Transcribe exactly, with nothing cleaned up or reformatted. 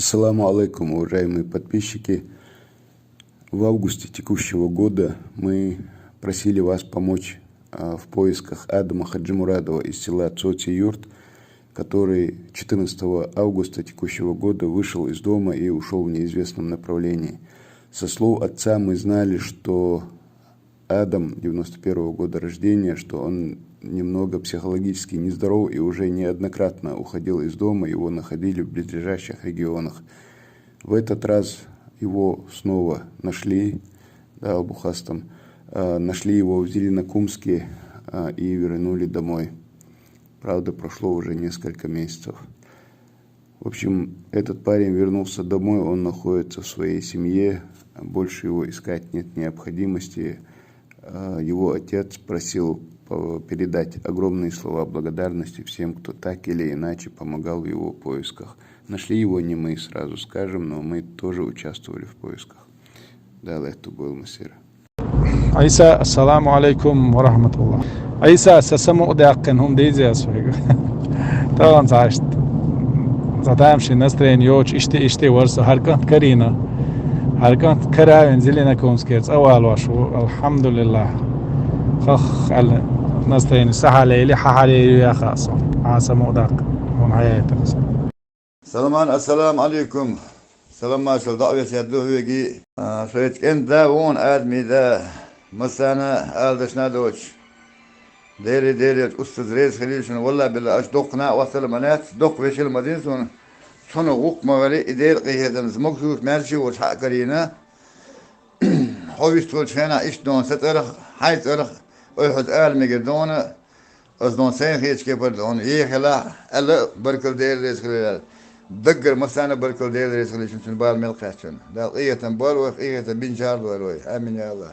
Ассаламу алейкум, уважаемые подписчики. В августе текущего года мы просили вас помочь а, в поисках Адама Хаджимурадова из села Цоци-Юрт, который четырнадцатого августа текущего года вышел из дома и ушел в неизвестном направлении. Со слов отца мы знали, что Адам девяносто первого года рождения, что он немного психологически нездоров и уже неоднократно уходил из дома, его находили в близлежащих регионах. В этот раз его снова нашли, да, Абу Хастам, а, нашли его в Зеленокумске а, и вернули домой. Правда, прошло уже несколько месяцев. В общем, этот парень вернулся домой, он находится в своей семье, больше его искать нет необходимости. А, его отец просил по- передать огромные слова благодарности всем, кто так или иначе помогал в его поисках. Нашли его не мы, сразу скажем, но мы тоже участвовали в поисках. Да, это был Масир. Ӏийса, ассаламу алейкум ва рахматуллах. Ӏийса, са самукъа даьккхина хӀума дийза ас вайга. Тахана цхьа иштта. Цхьа тамашийна настроение йоцуш, иштта, иштта вара со хӀара кӀант карийна. ХӀара кӀант каравина Зеленокумскера цӀа валош ву, алхьамдулиллахӀ. Хах аьлла, настроение сахьале или хьахьале ю яха со. Хьан самукъа даккха. Хьуна хьаяйтар аса. Саламан, ассаламу алейкум. Салам машал, даъват яд ду хьоьги. А, шайца кӀен да вон адми да, массана алдашна доч. Дели, дели, устаз рез хилишин, валла билла, аш докна васал манат, док вешил мадин сун. Цуна гукъ магали, и дел къихетан, змог шуш мерчи воч хьакарина. Хьо вистхуьлчу хенахь иштта дона сан цӀарах, хьайн цӀарах, ой хьо цӀа ала мегар дона, ас дона сайн хеташ кепара дона, ехала, аьлла, баркал Дела реза хилар. Даггара массарна баркал Дела реза хилар, цуьнан бала мел кхаьчна. Дала къинхетам бойла вай, къинхетам бинчара дойла вай. Амин, я Аллах.